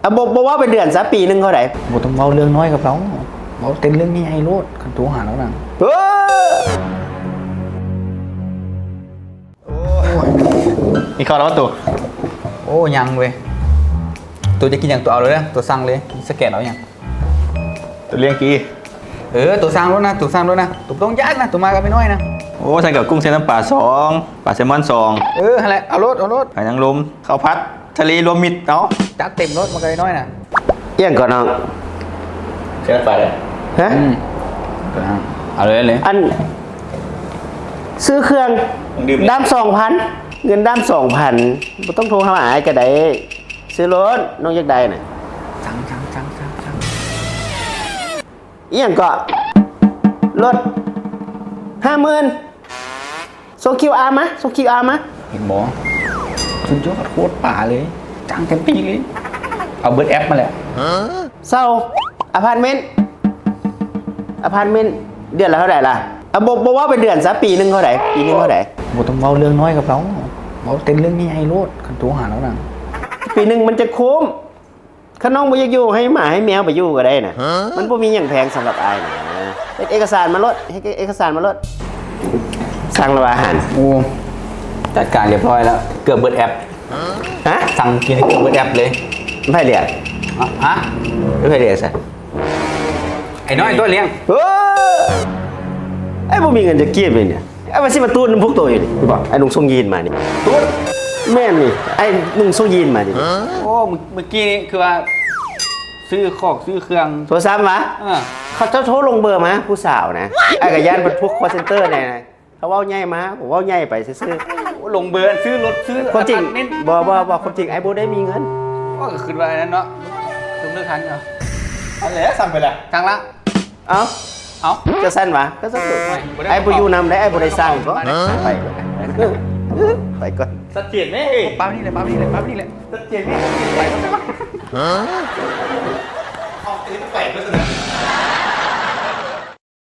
ອ່ະ ບໍ່ ບໍ່ເວົ້າເປັນເດືອນຊະ ປີໜຶ່ງເທົ່າໃດ? ບໍ່ຕ້ອງເວົ້າເລື່ອງນ້ອຍກັບລາວ ເວົ້າແຕ່ເລື່ອງໃຫຍ່ໆໂລດ ຄັນໂທຫາລາວນະ. ເອີ ໂອ້ຍ ກິນເຂົ້າແລ້ວບໍ່ໂຕ? ໂອ້ ຍັງເວີຍ. ໂຕຈະກິນຫຍັງ ໂຕເອົາເລີຍເດີ ໂຕສັ່ງເລີຍ. ມີສະແກນເອົາຫຍັງ? ໂຕລ້ຽງກີ້. ເອີ ໂຕສັ່ງໂລດນະ ໂຕສັ່ງໂລດນະ ໂຕບໍ່ຕ້ອງຢ້ານນະ ໂຕມາກັບແມ່ນ້ອຍນະ. ໂອ້ ສັ່ງກັບກຸ້ງແຊ່ນ້ຳປາສອງ ປາແຊລມອນສອງ. ເອີ ຫັ້ນແຫຼະ ເອົາໂລດ ເອົາໂລດ. ຫອຍນາງລົມ ເຂົ້າຜັດທະເລລວມມິດ ເອົາ ຈັດເຕັມໂລດ ມາກັບແມ່ນ້ອຍນະ. ອີ່ຫຍັງເກາະນ້ອງ? ແຊ່ນ້ຳປາເດີ. ຮະ? ອືມ ເອົາເລີຍ ເອົາເລີຍ. ອັນ ຊື້ເຄື່ອງ ນ້ຳດື່ມ ດຳສອງພັນ ເງິນດຳສອງພັນ ບໍ່ຕ້ອງໂທຫາອ້າຍກໍໄດ້. ຊື້ໂລດ ນ້ອງຢາກໄດ້ນະ. ສັ່ງ ສັ່ງ ສັ່ງ ສັ່ງ ສັ່ງ. ອີ່ຫຍັງເກາະ? ລົດຫ້າໝື່ນ ສົ່ງຄິວອາມາ ສົ່ງຄິວອາມາ. ເຫັນບໍ່? ສຸດຍອດ ໂຄດປາເລີຍ ຈ້າງເຕັມທີ່ເລີຍ. ເອົາເບີດແອັບມາແຫຼະ. ເຊົ່າອາພາດເມັນ ອາພາດເມັນ ເດືອນລະເທົ່າໃດລະ? ອ່ະ ບໍ່ ບໍ່ເວົ້າເປັນເດືອນຊະ ປີໜຶ່ງເທົ່າໃດ? ປີໜຶ່ງເທົ່າໃດ? ບໍ່ຕ້ອງເວົ້າເລື່ອງນ້ອຍກັບລາວ ເວົ້າແຕ່ເລື່ອງໃຫຍ່ໆໂລດ ຄັນໂທຫາລາວນະ. ປີໜຶ່ງມັນຈະຄຸ້ມ? ຄັນນ້ອງບໍ່ຢາກຢູ່ ໃຫ້ໝາໃຫ້ແມວໄປຢູ່ກໍໄດ້ນະ. ມັນບໍ່ມີຫຍັງແພງສຳລັບອ້າຍນະ. ເຮັດເອກະສານມາໂລດ ເຮັດເອກະສານມາໂລດ. ສັ່ງແລ້ວວ່າອາຫານ? ໂອ້ ຈັດການຮຽບຮ້ອຍແລ້ວ ເກືອບເບີດແອັບ. ຮະ? ສັ່ງກິນເກືອບເບີດແອັບເລີຍ. ໃຜລ້ຽງ? ຮະ? ໃຜລ້ຽງຊະ? ໄອ້ນ້ອຍຕົວະລ້ຽງ. ເອີ ອ້າຍບໍ່ມີເງິນຈັກກີບເລີຍນີ້. ອ້າຍວ່າຊິມາຕູດນຳພວກໂຕຢູ່ນີ້ ເຫັນບໍ່? ອ້າຍນຸ່ງສົ້ງຢີນມານີ້. ຕູດ? ແມ່ນນີ້ ອ້າຍນຸ່ງສົ້ງຢີນມານີ້. ໂອ້ ມື້ ມື້ກີ້ນີ້ຄືວ່າ ຊື້ຂອງຊື້ເຄື່ອງ ໂທລະສັບຫວາ? ເອີ ເຂົາເຈົ້າໂທລົງເບີມາ ຜູ້ສາວນະ. ອ້າຍກໍຢ້ານເປັນພວກຄໍເຊັນເຕີແດ່. ເຂົາເວົ້າໃຫຍ່ມາ ເວົ້າໃຫຍ່ໄປຊື່ໆ. ໂອ້ ລົງເບີ ຊື້ລົດ ຊື້ອາພາດເມັນ. ບໍ່ ບໍ່ ບໍ່ ຄວາມຈິງອ້າຍບໍ່ໄດ້ມີເງິນ. ກໍຄືວ່ານັ້ນເນາະ ສົມເດີຄັນເນາະ. ອັນແຫຼະ ສັ່ງໄປລະ ທາງລະ. ເອົ້າ ເອົ້າ ຈະຊັ້ນຫວາ? ກໍຊັ້ນໂລດ. ບໍ່ໄດ້ ອ້າຍບໍ່ຢູ່ນຳໄດ້ ອ້າຍບໍ່ໄດ້ສັ່ງກໍ ໄປ ໄປກ່ອນ. ຊັດເຈນແດ່. ປາບນີ້ແຫຼະ ປາບນີ້ແຫຼະ ປາບນີ້ແຫຼະ. ຊັດເຈນແດ່ ຊັດເຈນ. ໄປກ່ອນ ໄປກ່ອນ. ເອົາ ໄປກ່ອນ.